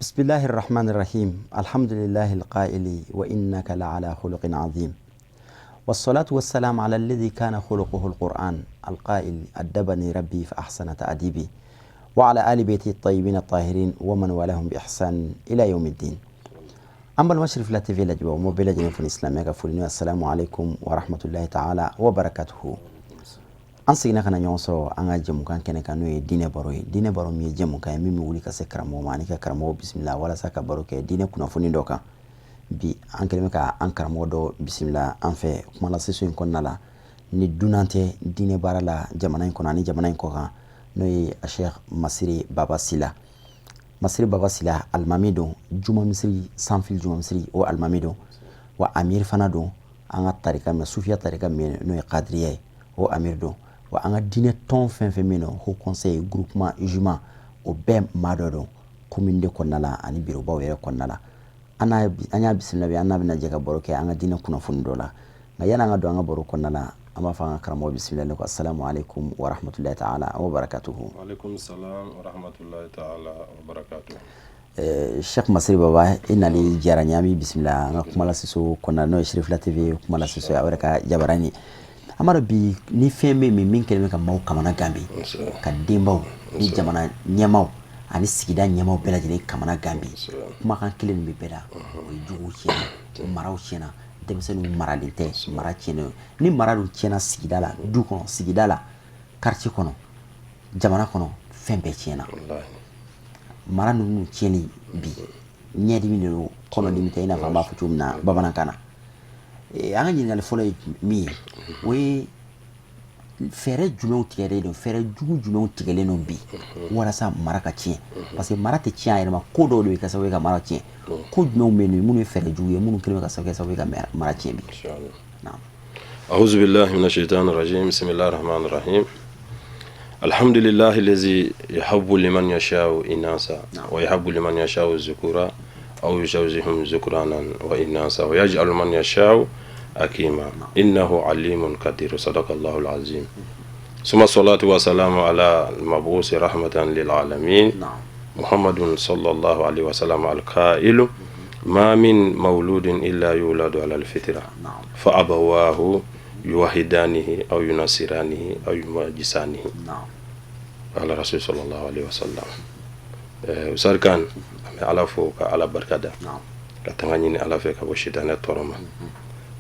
بسم الله الرحمن الرحيم الحمد لله القائل وإنك لعلى خلق عظيم والصلاة والسلام على الذي كان خلقه القرآن القائل أدبني ربي فأحسن تأديبي وعلى آل بيته الطيبين الطاهرين ومن والاهم بإحسان إلى يوم الدين. An balima Cherifila TV lajɛbaaw, n b'aw bɛɛ lajɛlen fo ni silamɛya ka foli n'o ye. Assalamu alaikum wa rahmatullahi ta'ala wa barakatuhu. An seginna ka na ɲɔgɔn sɔrɔ an ka jɛmukan kɛnɛ kan, n'o ye diinɛ baro ye. Diinɛ baro min ye jɛmukan ye min bɛ wuli ka se karamɔgɔ ma ani ka karamɔgɔ bisimila walasa ka baro kɛ diinɛ kunnafoni dɔ kan. Bi an kɛlen bɛ ka an karamɔgɔ dɔ bisimila an fɛ kumalaseso in kɔnɔna la, ni dunan tɛ diinɛ baara la jamana in kɔnɔ ani jamana in kɔkan, n'o ye Cheikh Masire Baba Sila. Masire Baba Sila, alimami don juma misiri, Sanfili juma misiri, o alimami don, wa amir fana don an ka tarika min, sufiya tarika min, n'o ye kadiriya ye, o amir don. Wa an ka diinɛ tɔn fɛn fɛn min don, haut conseil, groupement, juma, o bɛɛ maa dɔ don commune de kɔnɔna la ani birobaw yɛrɛ kɔnɔna la. An y'a bisimila bi, an n'a bɛna jɛ ka baro kɛ an ka diinɛ kunnafoni dɔ la. Nka yanni an ka don an ka baro kɔnɔna la, an b'a fɔ an ka karamɔgɔ bisimila ne ko assalamu alaikum wa rahmatullahi ta'ala wa barakatuhu. Wa alaikum salam wa rahmatullahi ta'ala wa barakatuhu. Cheikh Masire Baba, i nali diyara n ye. An b'i bisimila an ka kumalaseso kɔnɔna, n'o ye Cherifila TV kumalaseso ye, aw yɛrɛ ka jabarani. An b'a dɔn bi ni fɛn bɛ min kɛlen bɛ ka maaw kamana gan bi, ka denbaw ni jamana ɲɛmaaw ani sigida ɲɛmaaw bɛɛ lajɛlen kamana gan bi, kumakan kelen min bɛ bɛɛ la, o ye jogow tiɲɛna, maraw tiɲɛna, denmisɛnninw maralen tɛ, mara tiɲɛnen. Ni mara dun tiɲɛna sigida la, du kɔnɔ, sigida la, quartier kɔnɔ, jamana kɔnɔ, fɛn bɛɛ tiɲɛna. Mara ninnu tiɲɛni bi, ɲɛdimi de don, kɔnɔdimi tɛ, i n'a fɔ an b'a fɔ cogo min na bamanankan na. An ka ɲininkali fɔlɔ ye min ye, o ye fɛɛrɛ jumɛnw tigɛlen don, fɛɛrɛ jugu jumɛnw tigɛlen don bi walasa mara ka tiɲɛ? Parce que mara tɛ tiɲɛ a yɛrɛ ma, ko dɔw de bɛ kɛ sababu ye ka mara tiɲɛ. Ko jumɛnw bɛ yen minnu ye fɛɛrɛ jugu ye, minnu kɛlen bɛ ka kɛ sababu ye ka mara tiɲɛ bi? أعوذ بالله من الشيطان الرجيم بسم الله الرحمن الرحيم الحمد لله الذي يحب لمن يشاء إناثا ويحب لمن يشاء الذكورا أو يزوجهم ذكرانا وإناثا ويجعل من يشاء عقيما إنه عليم قدير صدق الله العظيم ثم الصلاة والسلام على المبعوث رحمة للعالمين محمد صلى الله عليه وسلم القائل ما من مولود إلا يولد على الفطرة فأبواه يهودانه أو ينصرانه أو يمجسانه قال رسول صلى الله عليه وسلم. Usar kan, an bɛ Ala fo ka Ala barika da, ka tanga ɲini Ala fɛ ka bɔ sitanɛ tɔɔrɔ ma.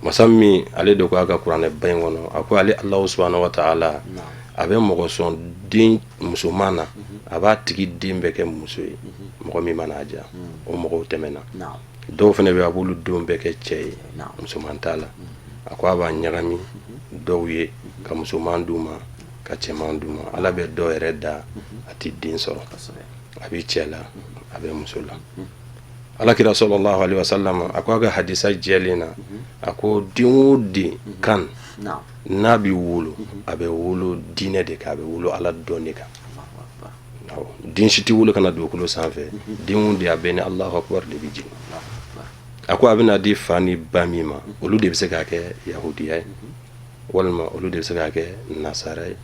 Masa min ale de ko a ka kuranɛ ba in kɔnɔ, a ko ale Alahu subahana wa taala a bɛ mɔgɔ sɔn den musoman na, a b'a tigi den bɛɛ kɛ muso ye, mɔgɔ min mana a diya. O mɔgɔw tɛmɛna. Dɔw fana bɛ, a b'olu denw bɛɛ kɛ cɛ ye, musoman t'a la. A ko a b'a ɲagami dɔw ye ka musoman d'u ma, ka cɛman d'u ma. Ala bɛ dɔw yɛrɛ da, a tɛ den sɔrɔ, a bɛ cɛ la, a bɛ muso la. Alakira sallallahu alaihi wasallam a ko a ka hadisa jɛlen na, a ko den o den kan n'a bɛ wolo, a bɛ wolo diinɛ de kan, a bɛ wolo Ala dɔn de kan. Den si tɛ wolo ka na dugukolo sanfɛ, den o den a bɛɛ ni Alahu akubar de bɛ jigin. A ko a bɛna di fa ni ba min ma, olu de bɛ se k'a kɛ yahudiya ye, walima olu de bɛ se k'a kɛ nasara ye,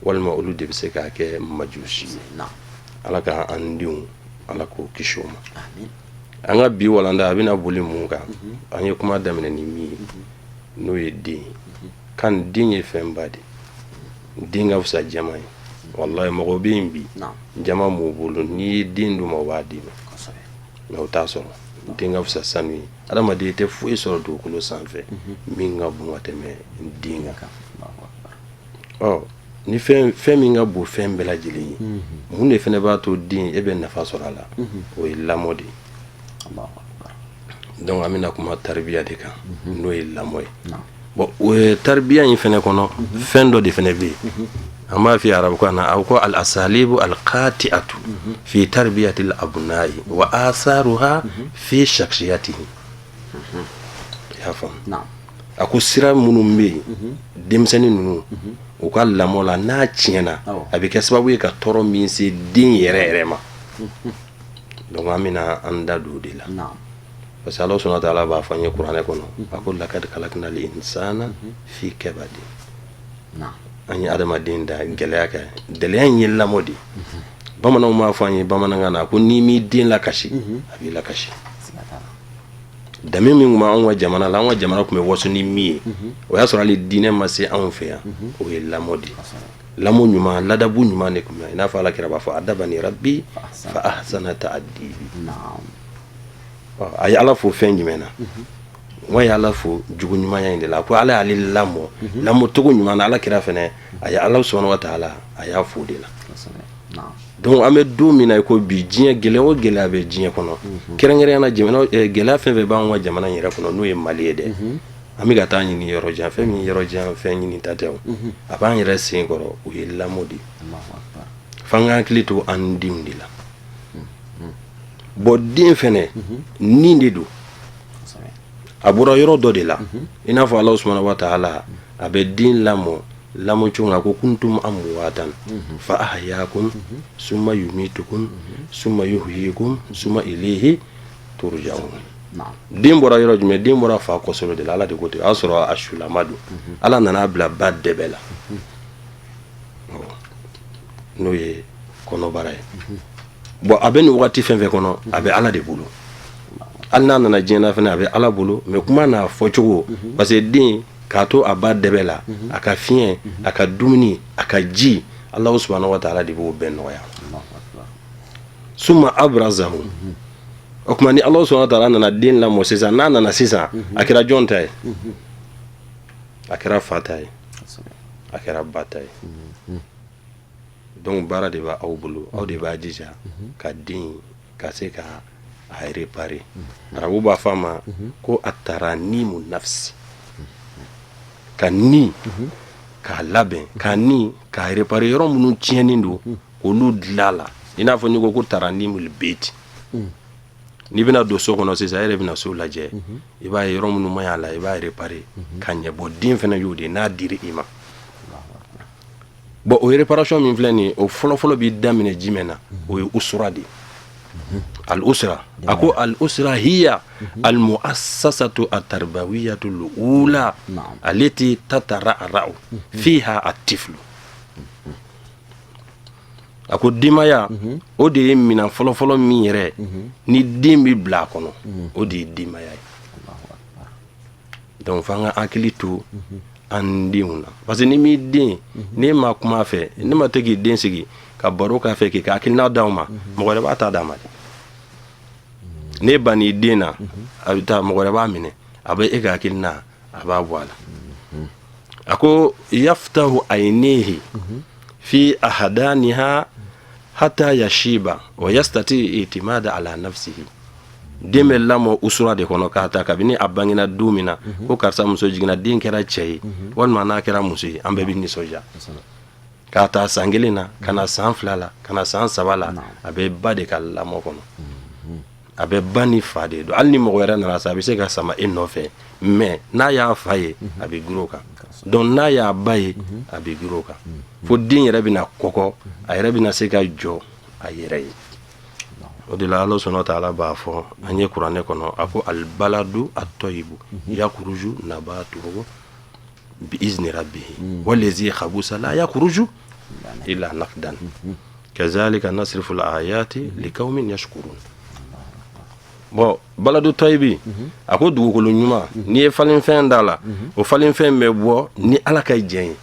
walima olu de bɛ se k'a kɛ majusi ye. Ala ka an denw, Ala k'o kisi o ma. An ka bi walanda a bɛna boli mun kan? An ye kuma daminɛ ni min ye, n'o ye den ye kan. Den ye fɛnba de, den ka fisa jama ye. Wallahi, mɔgɔ bɛ yen bi, jama m'u bolo, n'i ye den d'u ma, u b'a d'i ma, mais u t'a sɔrɔ. Den ka fisa sanu ye. Adamaden tɛ foyi sɔrɔ dugukolo sanfɛ min ka bon ka tɛmɛ den kan. Ɔ ni fɛn min ka bon fɛn bɛɛ lajɛlen ye, mun de fana b'a to den e bɛ nafa sɔrɔ a la? O ye lamɔ de ye. Donc an bɛna kuma taribiya de kan, n'o ye lamɔ ye. Bon, o ye taribiya in fana kɔnɔ, fɛn dɔ de fana bɛ yen. An b'a f'i arabukan na, a ko al asalibu al qati'atu fi tarbiyati al abna'i wa atharuha fi shakhsiyatihi. I y'a faamu? A ko sira minnu bɛ yen, denmisɛnnin ninnu u ka lamɔ la, n'a tiɲɛna, a bɛ kɛ sababu ye ka tɔɔrɔ min se den yɛrɛ yɛrɛ ma. Donc an bɛna an da don o de la, parce que Ala subhanahu wa ta'ala b'a fɔ an ye kuranɛ kɔnɔ, a ko lakad khalaqnal insana fi kabadi. An ye adamaden da gɛlɛya kɛ. Gɛlɛya in ye lamɔ de ye. Bamananw b'a fɔ an ye bamanankan na ko n'i m'i den lakasi, a b'i lakasi. Danbe min tun b'anw ka jamana la, an ka jamana tun bɛ waso ni min ye, o y'a sɔrɔ hali diinɛ ma se anw fɛ yan, o ye lamɔ de ye. Lamɔ ɲuman, ladabu ɲuman de tun bɛ, i n'a fɔ Ala kira b'a fɔ adabani rabbi fa ahsana ta'dibi. A ye Ala fo fɛn jumɛn na? Wa ye Ala fo jogo ɲumanya in de la. A ko Ala y'ale lamɔ lamɔcogo ɲuman na. Ala kira fana, a ye Ala subhanahu wa ta'ala, a y'a fo de la. Donc an bɛ don min na i ko bi, diɲɛ gɛlɛya o gɛlɛya bɛ diɲɛ kɔnɔ, kɛrɛnkɛrɛnya na jamana gɛlɛya fɛn fɛn b'anw ka jamana in yɛrɛ kɔnɔ, n'o ye Mali ye dɛ, an bɛ ka taa ɲini yɔrɔ jan, fɛn min yɔrɔ jan fɛn ɲini ta tɛ, o a b'an yɛrɛ sen kɔrɔ, o ye lamɔ de ye. F'an ka hakili to an denw de la. Bon, den fɛnɛ nin de don, a bɔra yɔrɔ dɔ de la. I n'a fɔ Ala subhanahu wa ta'ala a bɛ den lamɔ lamɔ cogo min, ko kuntum amwatan fa ahyakum summa yumitukum summa yuhyikum summa ilayhi turja'un. Den bɔra yɔrɔ jumɛn? Den bɔra fa kɔsɔlɔ de la. Ala de ko ten. O y'a sɔrɔ a sulama don. Ala nana bila ba dɛbɛ la, n'o ye kɔnɔbara ye. Bon, a bɛ nin waati fɛn fɛn kɔnɔ, a bɛ Ala de bolo. Hali n'a nana diɲɛ na fɛnɛ, a bɛ Ala bolo. Mais kuma n'a fɔcogo, parce que den k'a to a ba dɛbɛ la, a ka fiɲɛ, a ka dumuni, a ka ji, Ala subhanahu wa ta'ala de b'o bɛɛ nɔgɔya. Summa abrazahu. O tuma ni Ala subhanahu wa ta'ala nana den lamɔ sisan, n'a nana sisan, a kɛra jɔn ta ye? A kɛra fa ta ye, a kɛra ba ta ye. Donc baara de b'a aw bolo, aw de b'a jija ka den ka se ka a réparer. Arabu b'a fɔ a ma ko ataranimu nafsi, ka ni k'a labɛn, ka ni k'a réparer, yɔrɔ minnu tiɲɛnen don, k'olu dilan la. I n'a fɔ n'i ko ko taranimul beti, n'i bɛna don so kɔnɔ sisan, e yɛrɛ bɛna so lajɛ, i b'a ye yɔrɔ minnu ma ɲi a la, i b'a réparer ka ɲɛ. Bɔ den fana y'o de n'a dira i ma. Bon, o réparation min filɛ nin ye, o fɔlɔfɔlɔ b'i daminɛ jumɛn na? O ye usura de ye, al usra. A ko al usra hiya al muassasatu atarbawiyatu al ula allati tatara'ra'u fiha at-tiflu. A ko denbaya, o de ye minɛn fɔlɔfɔlɔ min yɛrɛ ni den bɛ bila a kɔnɔ, o de ye denbaya ye. Donc f'an ka hakili to an denw na, parce que ni m'i den, n'e ma kuma a fɛ, ne ma to k'i den sigi ka baro k'a fɛ, k'i ka hakilina d'aw ma, mɔgɔ wɛrɛ b'a ta d'a ma dɛ. N'e bann'i den na, a bɛ taa, mɔgɔ wɛrɛ b'a minɛ, a bɛ e ka hakilina, a b'a bɔ a la. A ko yaftahu aynihi fi ahadaniha hatta yashiba wa yastati itimada ala nafsihi. Den bɛ lamɔ usura de kɔnɔ k'a ta kabini a bangena don min na, ko karisa muso jiginna, den kɛra cɛ ye walima n'a kɛra muso ye, an bɛɛ bɛ nisɔndiya. K'a ta san 1 na ka na san 2 la, ka na san 3 la, a bɛ ba de ka lamɔ kɔnɔ, a bɛ ba ni fa de don. Hali ni mɔgɔ wɛrɛ nana sa, a bɛ se ka sama e nɔfɛ, mais n'a y'a fa ye, a bɛ girin o kan. Donc n'a y'a ba ye, a bɛ girin o kan, fo den yɛrɛ bɛna kɔkɔ, a yɛrɛ bɛna se ka jɔ a yɛrɛ ye. O de la Ala subhanahu wa ta'ala b'a fɔ an ye kuranɛ kɔnɔ, a ko albaladu at-tayyibu yakhruju nabatuhu bi izni rabbihi wallazi khabusa la yakhruju illa nakdan kazalika nasrifu al-ayati liqaumin yashkurun. Bon, baladu tayyibi, a ko dugukolo ɲuman, n'i ye falenfɛn d'a la, o falenfɛn bɛ bɔ ni Ala ka jɛn ye.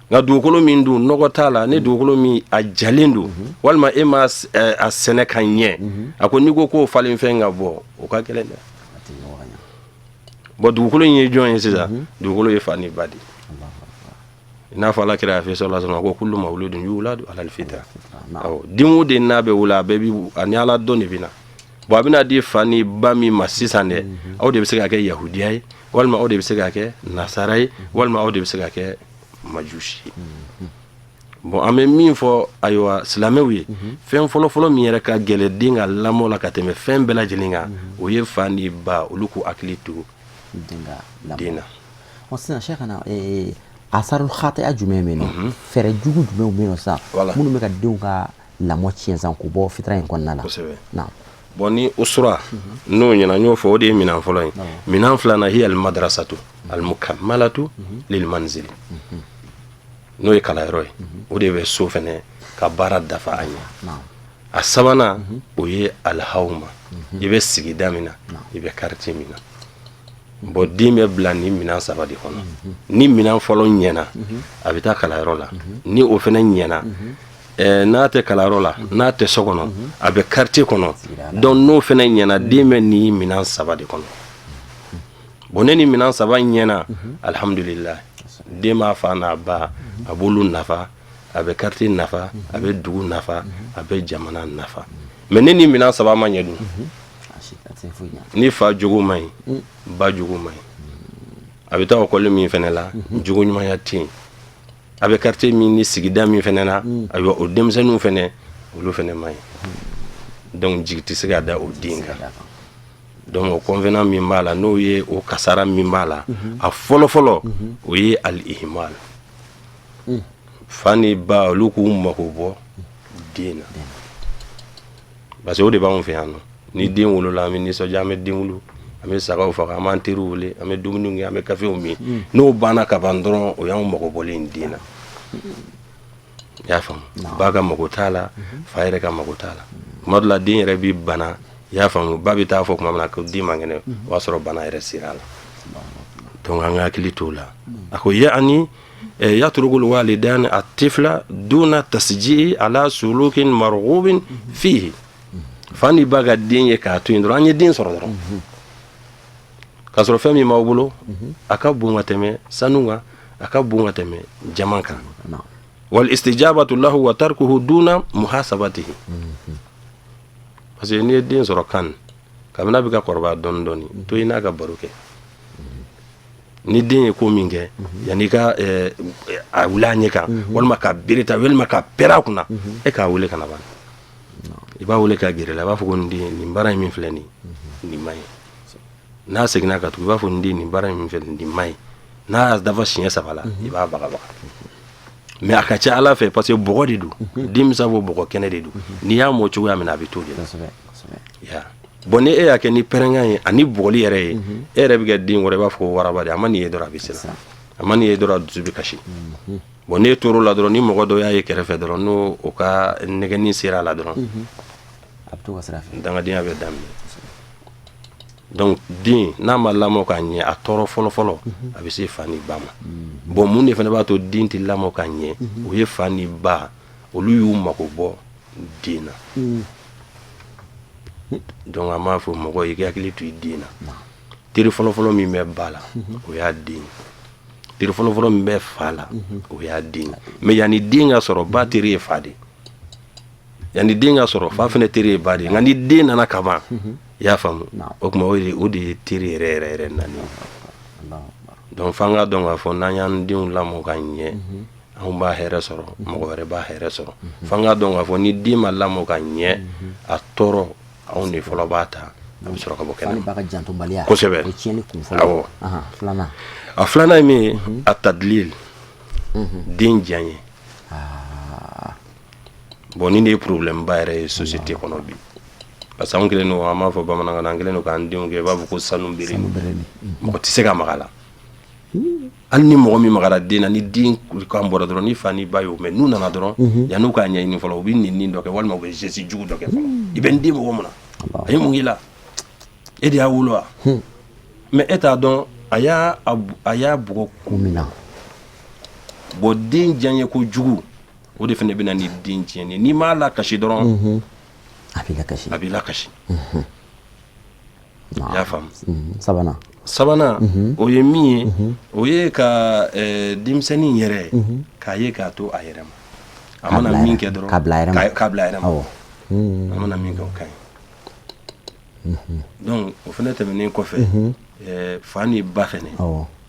Nka dugukolo min dun nɔgɔ t'a la, ni dugukolo min a jalen don, walima e ma a sɛnɛ ka ɲɛ, a ko n'i ko k'o falenfɛn ka bɔ, o ka gɛlɛn dɛ. Bon, dugukolo in ye jɔn ye sisan? Dugukolo ye fa ni ba de ye. I n'a fɔ Ala kira y'a fɔ sallallahu alaihi wasallam ko kullu mawludin yuladu ala alfitra. Awɔ, den o den n'a bɛ wolo, a bɛɛ bi ani Ala dɔn de bɛ na. Bon, a bɛna di fa ni ba min ma sisan dɛ, aw de bɛ se ka kɛ yahudiya ye, walima aw de bɛ se ka kɛ nasara ye, walima aw de bɛ se ka kɛ majusi ye. Bon, an bɛ min fɔ, ayiwa, silamɛw ye, fɛn fɔlɔfɔlɔ min yɛrɛ ka gɛlɛn den ka lamɔ la ka tɛmɛ fɛn bɛɛ lajɛlen kan, o ye fa ni ba, olu k'u hakili to den na. Ɔ, sisan Cheikhana, asarul khati'a jumɛn bɛ yen nɔ, fɛɛrɛ jugu jumɛnw bɛ yen nɔ sisan minnu bɛ ka denw ka lamɔ tiɲɛ sisan k'u bɔ fitira in kɔnɔna la? Kosɛbɛ. Bon, ni usura n'o ɲɛna, n y'o fɔ, o de ye minɛn fɔlɔ ye. Minɛn filanan, hiya almadrasatu almukammalatu lilmanzili, n'o ye kalanyɔrɔ ye, o de bɛ so fɛnɛ ka baara dafa a ɲɛ. A sabanan, o ye alhawma, i bɛ sigida min na, i bɛ quartier min na. Bon, den bɛ bila nin minɛn saba de kɔnɔ. Ni minɛn fɔlɔ ɲɛna, a bɛ taa kalanyɔrɔ la. Ni o fɛnɛ ɲɛna, n'a tɛ kalanyɔrɔ la, n'a tɛ so kɔnɔ, a bɛ quartier kɔnɔ. Donc n'o fɛnɛ ɲɛna, den bɛ nin minɛn saba de kɔnɔ. Bon, ne ni minɛn saba ɲɛna, alhamdulillah, den b'a fa n'a ba, a b'olu nafa, a bɛ quartier nafa, a bɛ dugu nafa, a bɛ jamana nafa. Mais ne ni minɛn saba ma ɲɛ dun, ni fa jogo man ɲi, ba jogo man ɲi, a bɛ taa école min fɛnɛ la, jogo ɲumanya tɛ yen, a bɛ quartier min ni sigida min fɛnɛ na, ayiwa, o denmisɛnninw fɛnɛ, olu fɛnɛ man ɲi. Donc jigi tɛ se ka da o den kan. Donc o inconvénient min b'a la, n'o ye o kasara min b'a la, a fɔlɔ fɔlɔ, o ye al-ihmal. Fa ni ba, olu k'u mako bɔ den na, parce que o de b'anw fɛ yan nɔ. Ni den wolola, an bɛ nisɔndiya, an bɛ den wolo, an bɛ sagaw faga, an b'an teriw wele, an bɛ dumuniw kɛ, an bɛ kafew min. N'o banna ka ban dɔrɔn, o y'anw mago bɔlen den na. I y'a faamu? Ba ka mago t'a la, fa yɛrɛ ka mago t'a la. Tuma dɔ la, den yɛrɛ bi bana, i y'a faamu, ba bɛ taa fɔ tuma min na ko den man kɛnɛ, o b'a sɔrɔ bana yɛrɛ sera a la. Donc an ka hakili t'o la. A ko yaani yatrukul walidani at-tifla duna tasji'i ala sulukin marghubin fihi. Fa ni ba ka den ye k'a to yen dɔrɔn, an ye den sɔrɔ dɔrɔn, k'a sɔrɔ fɛn min b'aw bolo, a ka bon ka tɛmɛ sanu kan, a ka bon ka tɛmɛ jaman kan. Wal istijabatu lahu wa tarkuhu duna muhasabatihi. Parce que n'i ye den sɔrɔ kan, kabini a bɛ ka kɔrɔbaya dɔɔni dɔɔni, to i n'a ka baro kɛ. Ni den ye ko min kɛ, yanni ka a wuli a ɲɛ kan, walima ka bere ta, walima ka pɛrɛn a kunna, e k'a wele ka na ban. I b'a wele ka gɛrɛ la, i b'a fɔ ko n den, nin baara in min filɛ nin, nin man ɲi. N'a seginna ka tugu, i b'a fɔ n den, nin baara in min filɛ nin, nin man ɲi. N'a y'a dafa siɲɛ saba la, i b'a bagabaga. Mais a ka ca ala fɛ, parce que bɔgɔ de don, den bɛ se fɔ bɔgɔ kɛnɛ de don, n'i y'a mɔ cogoya min na, a bɛ t'o de la. Ya bon, ni e y'a kɛ ni pɛrɛnkan ye ani bugɔli yɛrɛ ye, e yɛrɛ bɛ kɛ den kɔrɔ i b'a fɔ ko waraba de. A ma nin ye dɔrɔn, a bɛ siran. A ma nin ye dɔrɔn, a dusu bɛ kasi. Bon, n'e tor'o la dɔrɔn, ni mɔgɔ dɔ y'a ye kɛrɛfɛ dɔrɔn, n'o o ka nɛgɛnni sera a la dɔrɔn, a bɛ to ka sira fɛ. Dangadenya bɛ daminɛ. Donc den n'a ma lamɔ ka ɲɛ, a tɔɔrɔ fɔlɔ fɔlɔ, a bɛ se fa ni ba ma. Bon, mun de fana b'a to den tɛ lamɔ ka ɲɛ? O ye fa ni ba, olu y'u mako bɔ den na. Donc an b'a fɔ mɔgɔ, i k'i hakili to i den na. Teri fɔlɔfɔlɔ min bɛ ba la, o y'a den ye. Teri fɔlɔfɔlɔ min bɛ fa la, o y'a den ye. Mais yanni den ka sɔrɔ, ba teri ye fa de ye. Yanni den ka sɔrɔ, fa fana teri ye ba de ye. Nka ni den nana ka ban, i y'a faamu, o tuma o de ye teri yɛrɛ yɛrɛ yɛrɛ naani. Donc f'an ka dɔn k'a fɔ n'an y'an denw lamɔ ka ɲɛ, anw b'a hɛrɛ sɔrɔ, mɔgɔ wɛrɛ b'a hɛrɛ sɔrɔ. F'an ka dɔn k'a fɔ ni den ma lamɔ ka ɲɛ, a tɔɔrɔ, anw de fɔlɔ b'a ta, a bɛ sɔrɔ ka bɔ kɛnɛ. Ba ka jantobaliya. Kosɛbɛ. O ye tiɲɛni kun fɔlɔ. Awɔ. Filanan. A filanan ye min ye, a tadlil, den diyaɲɛ. Bon, nin de ye problème ba yɛrɛ ye société kɔnɔ bi, parce que anw kɛlen don, an b'a fɔ bamanankan na, an kɛlen don k'an denw kɛ i b'a fɔ ko sanu bere, mɔgɔ tɛ se ka maga a la. Hali ni mɔgɔ min magara den na, ni den kan bɔra dɔrɔn, ni fa ni ba y'o mɛn, n'u nana dɔrɔn, yan'u k'a ɲɛɲini fɔlɔ, u bɛ nɛni dɔ kɛ, walima u bɛ geste jugu dɔ kɛ fɔlɔ. I bɛ n den mɔgɔ mun na? A ye mun k'i la? E de y'a wolo wa? Mais e t'a dɔn a y'a bugɔ kun min na. Bon, den diyaɲɛ ko jugu, o de fana bɛ na ni den tiɲɛni. N'i m'a lakasi dɔrɔn, a b'i lakasi. A b'i lakasi, i y'a faamu? Sabanan. Sabanan, o ye min ye, o ye ka denmisɛnnin yɛrɛ k'a ye k'a to a yɛrɛ ma. A mana min kɛ dɔrɔn, k'a bila a yɛrɛ ma. K'a bila a yɛrɛ ma. A mana min kɛ, o ka ɲi. Donc o fana tɛmɛnen kɔfɛ, fa ni ba fɛnɛ,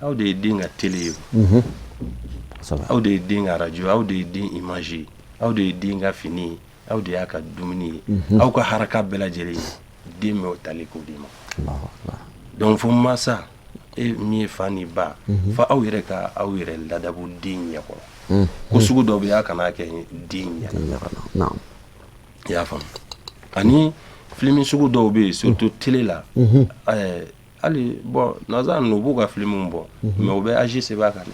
aw de ye den ka télé ye. Aw de ye den ka radio, aw de ye den image ye, aw de ye den ka fini ye, aw de y'a ka dumuni ye, aw ka haraka bɛɛ lajɛlen den bɛ tali k'o de ma. Donc fo masa, e min ye fa ni ba, fa aw yɛrɛ ka aw yɛrɛ ladabu den ɲɛkɔrɔ. Ko sugu dɔ bɛ yen, a kana kɛ den ɲɛna. I y'a faamu? Ani film sugu dɔw bɛ yen, surtout télé la, hali bon, nanzara ninnu, u b'u ka film bɔ, mais u bɛ âge sɛbɛn a kan dɛ.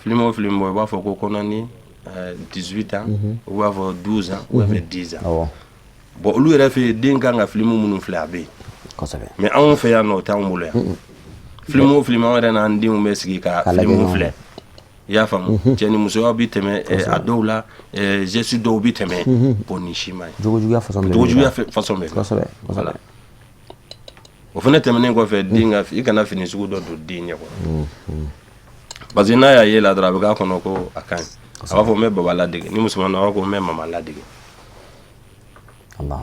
Film o film bɔ, i b'a fɔ ko kɔnɔ ni 18 ans, u b'a fɔ 12 ans ou bien 10 ans. Bon, olu yɛrɛ fɛ yen, den kan ka film minnu filɛ, a bɛ yen. Mais anw fɛ yan nɔ, o t'anw bolo yan. Film o film, anw yɛrɛ n'an denw bɛ sigi ka film filɛ, i y'a faamu, cɛ ni musoya bɛ tɛmɛ a dɔw la, geste dɔw bɛ tɛmɛ. Bon, nin si ma ɲi. Jogojuguya façon bɛɛ. Jogojuguya façon bɛɛ. Voilà. O fana tɛmɛnen kɔfɛ, den ka, i kana fini sugu dɔ don den ɲɛkɔrɔ, parce que n'a y'a ye la dɔrɔn, a bɛ k'a kɔnɔ ko a ka ɲi. A b'a fɔ n bɛ baba ladege. Ni musoman a b'a fɔ ko n bɛ mama ladege.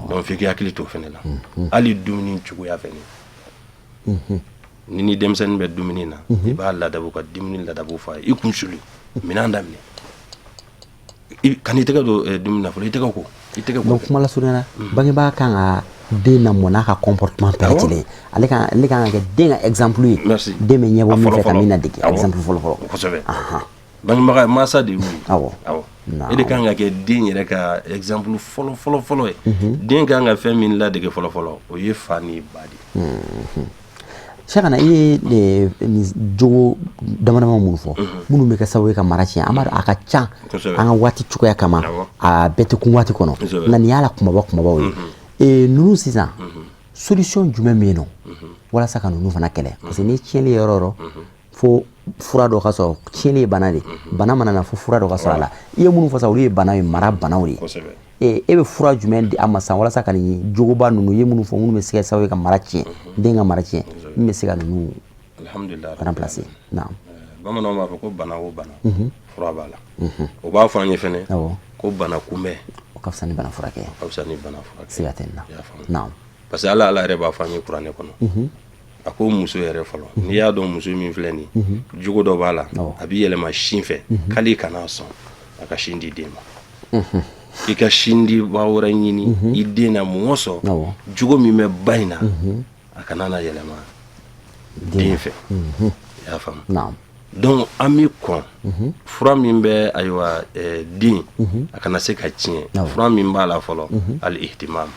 Donc f'i k'i hakili to o fana la. Hali dumuni cogoya fɛnɛ, ni denmisɛnnin bɛ dumuni na, i b'a ladabu ka dumuni ladabu f'a ye. I kun suli, minɛn daminɛ, kan'i tɛgɛ don dumuni na fɔlɔ, i tɛgɛ ko, i tɛgɛ ko. Donc kuma lasurunya na, bangebaa kan ka den lamɔ n'a ka comportement bɛɛ lajɛlen. Ale kan ka kɛ den ka exemple ye. Merci. Den bɛ ɲɛbɔ min fɛ ka min ladege, exemple fɔlɔ fɔlɔ. Kosɛbɛ. Bangebaga, masa de y'u ye. Awɔ. E de kan ka kɛ den yɛrɛ ka exemple fɔlɔ fɔlɔ fɔlɔ ye. Den kan ka fɛn min ladege fɔlɔ fɔlɔ, o ye fa ni ba de ye. Cheikhana, i ye nin jogo dama dama minnu fɔ, minnu bɛ kɛ sababu ye ka mara tiɲɛ, an b'a dɔn a ka ca. An ka waati cogoya kama, a bɛɛ tɛ kun waati kɔnɔ, nka nin y'a la kumaba kumabaw ye. Ninnu sisan, solution jumɛn bɛ yen nɔ walasa ka ninnu fana kɛlɛ? Parce que ni tiɲɛni ye yɔrɔ o yɔrɔ, fo fura dɔ ka sɔrɔ. Tiɲɛni ye bana de, bana mana na, fo fura dɔ ka sɔrɔ a la. I ye minnu fɔ sisan, olu ye bana ye, mara banaw de ye. E bɛ fura jumɛn di a ma sisan walasa ka nin jogoba ninnu, i ye minnu fɔ, minnu bɛ se kɛ sababu ye ka mara tiɲɛ, den ka mara tiɲɛ, min bɛ se ka ninnu remplacer? Naam. Bamananw b'a fɔ ko bana o bana, fura b'a la. O b'a fɔ an ye fɛnɛ ko bana kunbɛn o ka fisa ni bana furakɛ. O ka fisa ni bana furakɛ. Siga tɛ nin na. Naam. Parce que Ala yɛrɛ b'a fɔ an ye kuranɛ kɔnɔ, a ko muso yɛrɛ fɔlɔ, n'i y'a dɔn muso min filɛ nin, jogo dɔ b'a la, a b'i yɛlɛma sin fɛ, k'ale kana sɔn a ka sin di den ma. I ka sin di ba wɛrɛ ɲini i den na. Mun sɔn jogo min bɛ ba in na, a kana na yɛlɛma den fɛ. I y'a faamu? Donc an bɛ kɔn fura min bɛ, ayiwa, den a kana se ka tiɲɛ, fura min b'a la fɔlɔ, al ihtimam.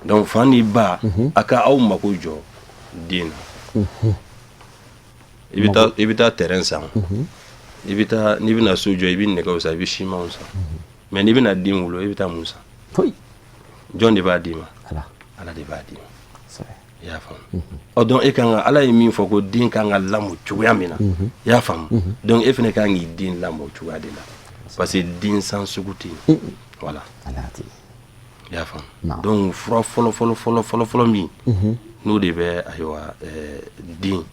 Donc fa ni ba, a ka aw mako jɔ den na. I bɛ taa terrain san, i bɛ taa, n'i bɛna so jɔ, i bɛ nɛgɛw san, i bɛ simanw san, mais n'i bɛna den wolo, i bɛ taa mun san? Foyi. Jɔn de b'a d'i ma? Ala de b'a d'i ma. I y'a faamu? Ɔ, donc e kan ka, Ala ye min fɔ ko den kan ka lamɔ cogoya min na, i y'a faamu, donc e fana kan k'i den lamɔ o cogoya de la, parce que den san sugu tɛ yen. Voilà, i y'a faamu? Donc fura fɔlɔ fɔlɔ fɔlɔ fɔlɔ fɔlɔ min n'o de bɛ, ayiwa, den,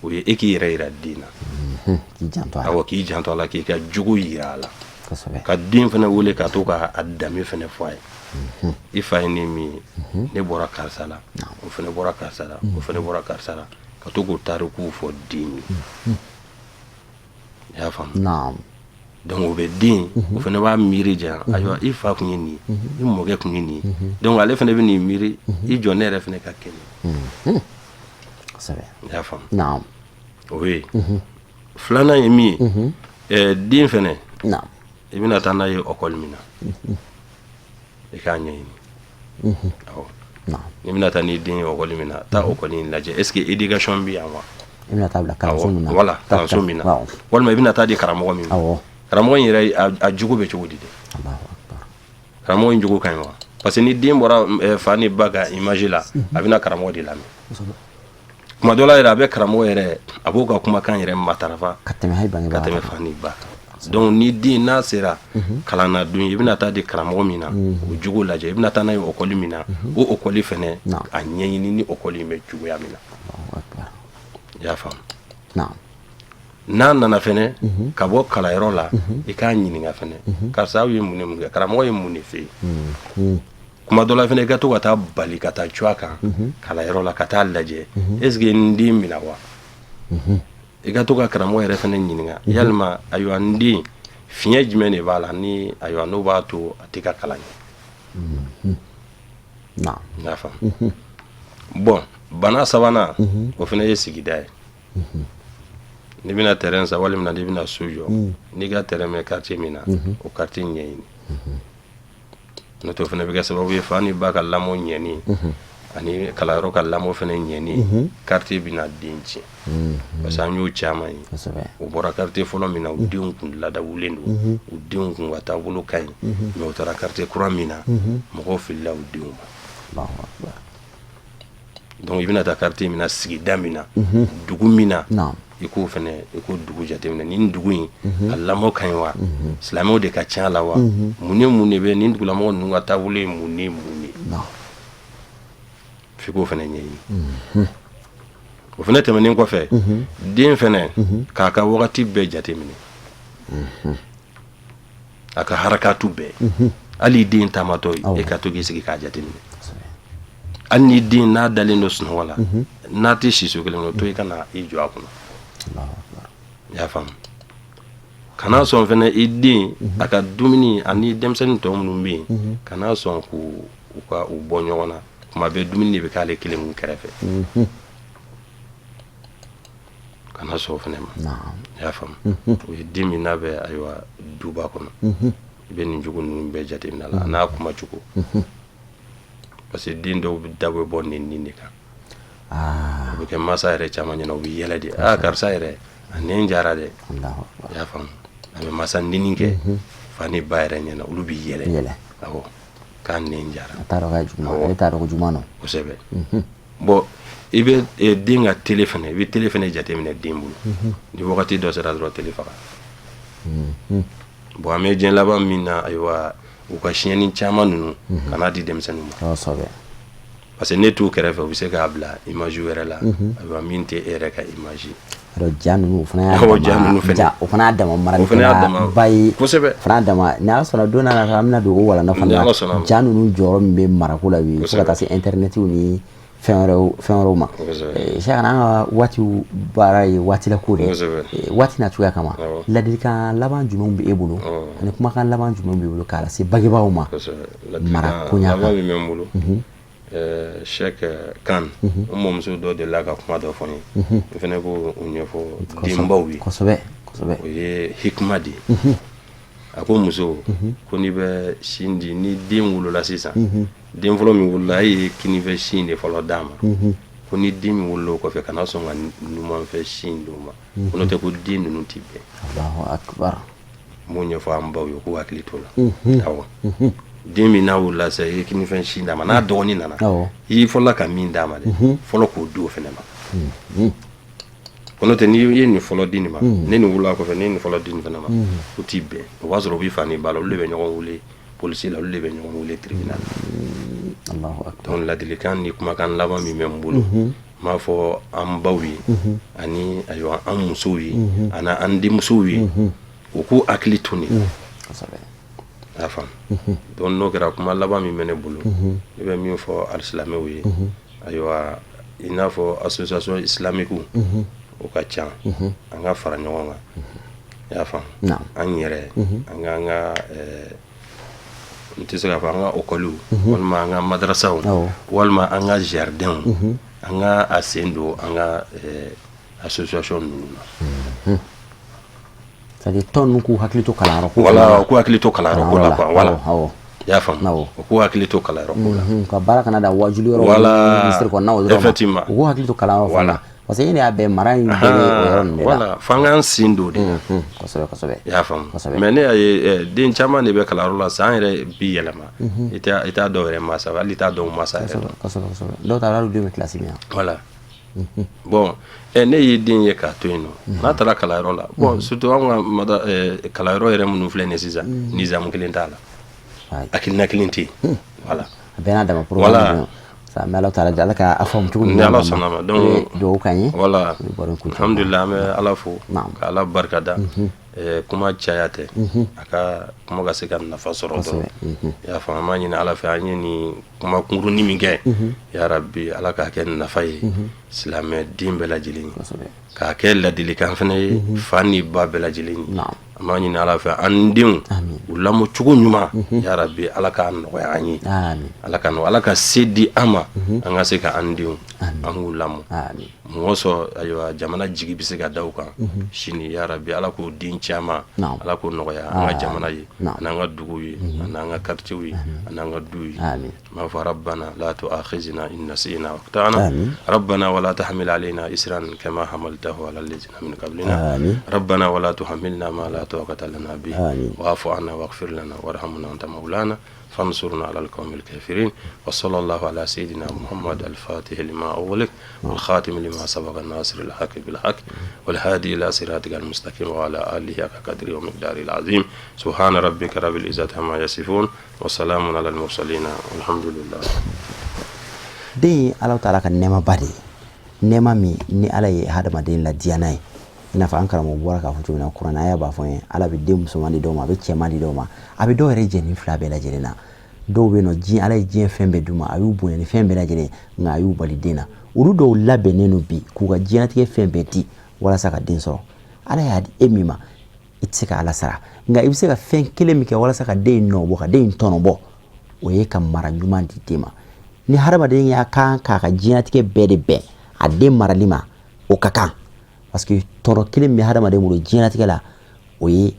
o ye e k'i yɛrɛ yira den na. K'i janto a la. Awɔ, k'i janto a la, k'i ka jogo yira a la, ka den fana wele ka to ka a danbe fana fɔ a ye. I fa ye ne min ye, ne bɔra karisa la, o fana bɔra karisa la, o fana bɔra karisa la, ka to k'o tarikuw fɔ den ye. I y'a faamu? Donc o bɛ den, o fana b'a miiri jan, ayiwa, i fa kun ye nin ye, i mɔkɛ kun ye nin ye, donc ale fana bɛ nin miiri, i jɔ ne yɛrɛ fana ka kɛ nin. I y'a faamu? O ye filanan ye. Min ye, den fana, i bɛna taa n'a ye école min na, i k'a ɲɛɲini. Awɔ, n'i bɛna taa n'i den ye école min na, taa école in lajɛ, est ce que éducation bɛ yan wa? I bɛna taa bila kalanso min na. Voilà, kalanso min na, walima i bɛna taa di karamɔgɔ min ma, karamɔgɔ in yɛrɛ, a jogo bɛ cogo di dɛ? Karamɔgɔ in jogo ka ɲi wa? Parce que ni den bɔra fa ni ba ka image la, a bɛna karamɔgɔ de lamɛn. Kuma dɔ la yɛrɛ, a bɛ karamɔgɔ yɛrɛ, a b'o ka kumakan yɛrɛ matarafa ka tɛmɛ hali bangebaa, ka tɛmɛ fa ni ba kan. Donc ni den n'a sera kalan na don, i bɛna taa di karamɔgɔ min na, o jogo lajɛ. I bɛna taa n'a ye école min na, o école fɛnɛ, a ɲɛɲini ni école in bɛ cogoya min na. I y'a faamu? N'a nana fɛnɛ ka bɔ kalanyɔrɔ la, i k'a ɲininka fɛnɛ, karisa, aw ye mun ni mun kɛ? Karamɔgɔ ye mun de fɛ yen? Kuma dɔ la fɛnɛ, i ka to ka taa bali ka taa cu a kan kalanyɔrɔ la, ka taa lajɛ, est ce que n den minɛ wa? I ka to ka karamɔgɔ yɛrɛ fana ɲininka, yalima ayiwa n den fiɲɛ jumɛn de b'a la ni ayiwa n'o b'a to a tɛ ka kalan ɲɛ? I y'a faamu? Bon, bana sabanan, o fana ye sigida ye. N'i bɛna terrain san walima n'i bɛna so jɔ, n'i ka terrain bɛ quartier min na, o quartier ɲɛɲini. N'o tɛ, o fana bɛ kɛ sababu ye fa ni ba ka lamɔ ɲɛni ani kalanyɔrɔ ka lamɔ fana ɲɛni, quartier bɛna den tiɲɛ, parce que an y'o caman ye. U bɔra quartier fɔlɔ min na, u denw kun ladawulen don, u denw kun ka taabolo ka ɲi, mais u taara quartier kura min na, mɔgɔw filila u denw ma. Donc i bɛna taa quartier min na, sigida min na, dugu min na, i k'o fana, i k'o dugu jateminɛ. Nin dugu in a lamɔ ka ɲi wa? Silamɛw de ka ca la wa? Mun ni mun de bɛ nin dugulamɔgɔ ninnu ka taabolo ye, mun ni mun de? F'i k'o fana ɲɛɲini. O fana tɛmɛnen kɔfɛ, den fana k'a ka wagati bɛɛ jateminɛ, a ka harakatu bɛɛ. Hali i den taamatɔ, e ka to k'i sigi k'a jateminɛ. Hali ni den n'a dalen don sunɔgɔ la, n'a tɛ siso kelen kɔnɔ, to i ka na i jɔ a kunna. I y'a faamu? Kana sɔn fana i den a ka dumuni ani denmisɛnnin tɔ minnu bɛ yen, kana sɔn k'u u ka u bɔ ɲɔgɔn na. Kuma bɛɛ dumuni de bɛ k'ale kelen kun kɛrɛfɛ. Kana sɔn o fana ma. I y'a faamu? O ye den min n'a bɛ ayiwa duba kɔnɔ, i bɛ nin jogo ninnu bɛɛ jateminɛ a la, a n'a kumacogo, parce que den dɔw da bɛ bɔ nɛnini de kan. O bɛ kɛ masa yɛrɛ caman ɲɛna, u bɛ yɛlɛ de: aa, karisa yɛrɛ a nɛn jara dɛ. I y'a faamu? A bɛ masa nɛni kɛ fa ni ba yɛrɛ ɲɛna, olu bɛ yɛlɛ, awɔ, k'a nɛn jara. A t'a dɔn k'a ye juguman, ale t'a dɔn ko juguman don. Kosɛbɛ. Bon, i bɛ den ka télé fana, i bɛ télé fana jateminɛ den bolo. Ni wagati dɔ sera dɔrɔn, télé faga. Bon, an bɛ diɲɛ laban min na, ayiwa, u ka siyɛnni caman ninnu, kana di denmisɛnninw ma, parce que ne t'u kɛrɛfɛ, u bɛ se k'a bila image wɛrɛ la, ayiwa, min tɛ e yɛrɛ ka image. Ja ninnu, o fana y'a ja ninnu fana, o fana y'a dama maralikɛla ba ye. Kosɛbɛ. O fana y'a dama. Ni Ala sɔnna, don n'a nataw an bɛna don o walanda fana na, ja ninnu jɔyɔrɔ min bɛ marako la bi, fo ka taa se internet ni fɛn wɛrɛw ma. Cheikh, an ka waatiw baara ye waati la ko de ye, waati na cogoya kama, ladilikan laban jumɛn bɛ e bolo ani kumakan laban jumɛn b'i bolo k'a lase bangebaaw ma mara koɲa kan? Laban min bɛ n bolo, Cheikh Kan, n mɔmuso dɔ delila ka kuma dɔ fɔ n ye, n fana b'o ɲɛfɔ denbaw ye. Kosɛbɛ, kosɛbɛ. O ye hikima de ye. A ko muso ko n'i bɛ sin di, ni den wolola sisan, den fɔlɔ min wolola, e ye kinifɛ sin de fɔlɔ d'a ma, ko ni den min wolola o kɔfɛ, kana sɔn ka numanfɛ sin d'o ma, ko n'o tɛ ko den ninnu tɛ bɛn. Allahu akbar. N b'o ɲɛfɔ an baw ye k'u hakili t'o la. Awɔ, den min n'a wolola sisan, i ye kinifɛn sin d'a ma, n'a dɔgɔnin nana, i ye fɔlɔla ka min d'a ma dɛ, fɔlɔ k'o di o fɛnɛ ma, ko n'o tɛ n'i ye nin fɔlɔ di nin ma, ne nin wolola kɔfɛ, ne ye nin fɔlɔ di nin fɛnɛ ma, o t'i bɛn. O b'a sɔrɔ u bɛ fa ni ba la, olu de bɛ ɲɔgɔn wele polisi la, olu de bɛ ɲɔgɔn wele tribunal la. Donc ladilikan ni kumakan laban min bɛ n bolo, n b'a fɔ an baw ye ani ayiwa an musow ye ani an denmusow ye, u k'u hakili to nin na. I y'a faamu? Donc n'o kɛra, kuma laban min bɛ ne bolo, ne bɛ min fɔ alisilamɛw ye, ayiwa, i n'a fɔ association islamique o ka ca, an ka fara ɲɔgɔn kan. I y'a faamu? An yɛrɛ, an ka n tɛ se k'a fɔ an ka école walima an ka madrasaw walima an ka jardinw, an ka a sen don an ka association ninnu na. C'est à dire tɔn ninnu k'u hakili to kalanyɔrɔ ko. Voilà, u k'u hakili to kalanyɔrɔ ko la quoi. Voilà, i y'a faamu? U k'u hakili to kalanyɔrɔ ko la. Ka baara kana da wajuli yɔrɔ. Voilà, misiri kɔnɔnaw dɔrɔn ma. Effectivement. U k'u hakili to kalanyɔrɔ fana na, parce que e de y'a bɛɛ mara in bɛɛ bɛ o yɔrɔ ninnu de la. Voilà, f'an k'an sen don de la. Kosɛbɛ, kosɛbɛ. I y'a faamu? Mais ne y'a ye, den caman de bɛ kalanyɔrɔ la, san yɛrɛ bi yɛlɛma, i t'a dɔw yɛrɛ masa, hali i t'a dɔw masa yɛrɛ dɔn. Kosɛbɛ, kosɛbɛ. Dɔw ta hali den bɛ kilasi min na. Voilà. Bon, ne y'i den ye k'a to yen nɔ, n'a taara kalanyɔrɔ la, bon, surtout anw ka mada kalanyɔrɔ yɛrɛ minnu filɛ nin ye sisan, nizamu kelen t'a la, hakilina kelen tɛ yen. Voilà. A bɛɛ n'a dama programme. Sa, an bɛ Ala taala Ala ka a faamu cogo Ni Ala sɔnna ma. Donc dugawu k'an ye. Voilà, alhamdulillah, an bɛ Ala fo ka Ala barika da. Kuma caya tɛ, a ka kuma ka se ka nafa sɔrɔ dɔrɔn. I y'a faamu? An b'a ɲini Ala fɛ, an ye nin kuma kunkurunin min kɛ, ya rabi, Ala k'a kɛ nafa ye silamɛ den bɛɛ lajɛlen ye, k'a kɛ ladilikan fana ye fa ni ba bɛɛ lajɛlen ye. An b'a ɲini Ala fɛ, an denw u lamɔ cogo ɲuman, ya rabi, Ala k'a nɔgɔya an ye, Ala ka Ala ka se di an ma, an ka se ka an denw, an k'u lamɔ mɔgɔ sɔrɔ. Ayiwa, jamana jigi bɛ se ka da kan sini, ya rabi, Ala k'o den caman, Ala k'o nɔgɔya an ka jamana ye, an'an ka dugu ye, an'an ka quartier ye, an'an ka du ye. N b'a fɔ: ربنا لا تؤاخذنا إن نسينا أو أخطأنا، ربنا ولا تحمل علينا إصرا كما حملته على الذين من قبلنا، ربنا ولا تحملنا ما لا طاقة لنا به، واعف عنا واغفر لنا وارحمنا أنت مولانا فانصرنا على القوم الكافرين. وصلى الله على سيدنا محمد الفاتح لما أغلق والخاتم لما سبق الناصر الحق بالحق والهادي إلى صراطك المستقيم وعلى آله حق قدره ومقداره العظيم. سبحان ربك رب العزة عما يصفون وسلام على المرسلين والحمد لله. Den ye Ala taala ka nɛɛmaba de ye, nɛɛma min ni Ala ye hadamaden ladiya n'a ye. I n'a fɔ an karamɔgɔ bɔra k'a fɔ cogo min na, kuranɛ aya b'a fɔ n ye, Ala bɛ den musoman di dɔw ma, a bɛ cɛman di dɔw ma, a bɛ dɔw yɛrɛ jɛ ni fila bɛɛ lajɛlen na. Dɔw bɛ yen nɔ, diɲɛ, Ala ye diɲɛ fɛn bɛɛ d'u ma, a y'u bonya ni fɛn bɛɛ lajɛlen, nka a y'u bali den na. Olu dɔw labɛnnen don bi k'u ka diɲɛlatigɛ fɛn bɛɛ di walasa ka den sɔrɔ. Ala y'a di e min ma, i tɛ se ka Ala sara, nka i bɛ se ka fɛn kelen min kɛ walasa ka den in nɔ bɔ, ka den in tɔnɔ bɔ, o ye ka mara ɲuman di den ma. Ni hadamaden y'a kan k'a ka diɲɛlatigɛ bɛɛ de bɛn a den marali ma, o ka kan, parce que tɔnɔ kelen min bɛ hadamaden bolo diɲɛlatigɛ la, o ye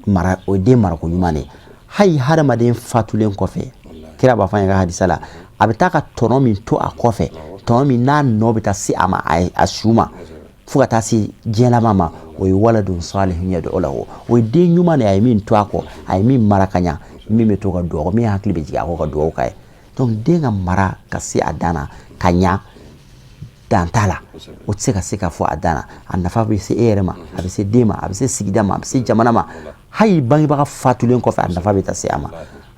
mara, o ye den marako ɲuman de ye. Hali hadamaden fatulen kɔfɛ, kira b'a fɔ an ye ka hadisa la, a bɛ taa ka tɔnɔ min to a kɔfɛ, tɔnɔ min n'a nɔ bɛ taa se a ma, a su ma, fo ka taa se diɲɛ laban ma, o ye ولد صالح يدعو له. O ye den ɲuman de ye, a ye min to a kɔ, a ye min mara ka ɲa, min bɛ to ka dugawu, min hakili bɛ jigin a kɔ ka dugawu k'a ye. Donc den ka mara ka se a dan na ka ɲa, dan t'a la, o tɛ se ka se ka fɔ a dan na. A nafa bɛ se e yɛrɛ ma, a bɛ se den ma, a bɛ se sigida ma, a bɛ se jamana ma. Hali bangebaga fatulen kɔfɛ, a nafa bɛ taa se a ma.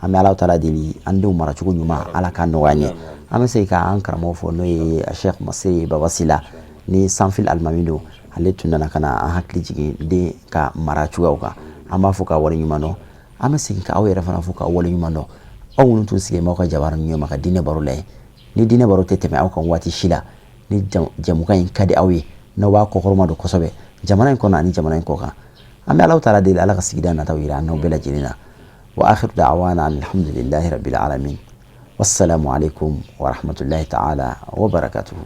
An bɛ Ala taala deli, an denw maracogo ɲuman, Ala k'a nɔgɔya an ye. An bɛ se k'an karamɔgɔ fɔ, n'o ye Sheikh Masiri Baba Sila ni Sanfil alimami don. Ale tun nana ka na an hakili jigin den ka mara cogoyaw kan. An b'a fɔ ka wale ɲuman dɔn. An bɛ segin ka aw yɛrɛ fana fo ka wale ɲuman dɔn, aw minnu tun sigilen b'aw ka jabaranin ɲɛma ka diinɛ baro lajɛ. Ni diinɛ baro tɛ tɛmɛ aw kan waati si la, ni jɛmukan in ka di aw ye, n'aw b'a kɔkɔrɔma don kosɛbɛ jamana in kɔnɔ ani jamana in kɔ kan. An bɛ Ala taala deli, Ala ka sigida nataw yira an n'aw bɛɛ lajɛlen na. وآخر دعوانا أن الحمد لله رب العالمين، والسلام عليكم ورحمة الله تعالى وبركاته.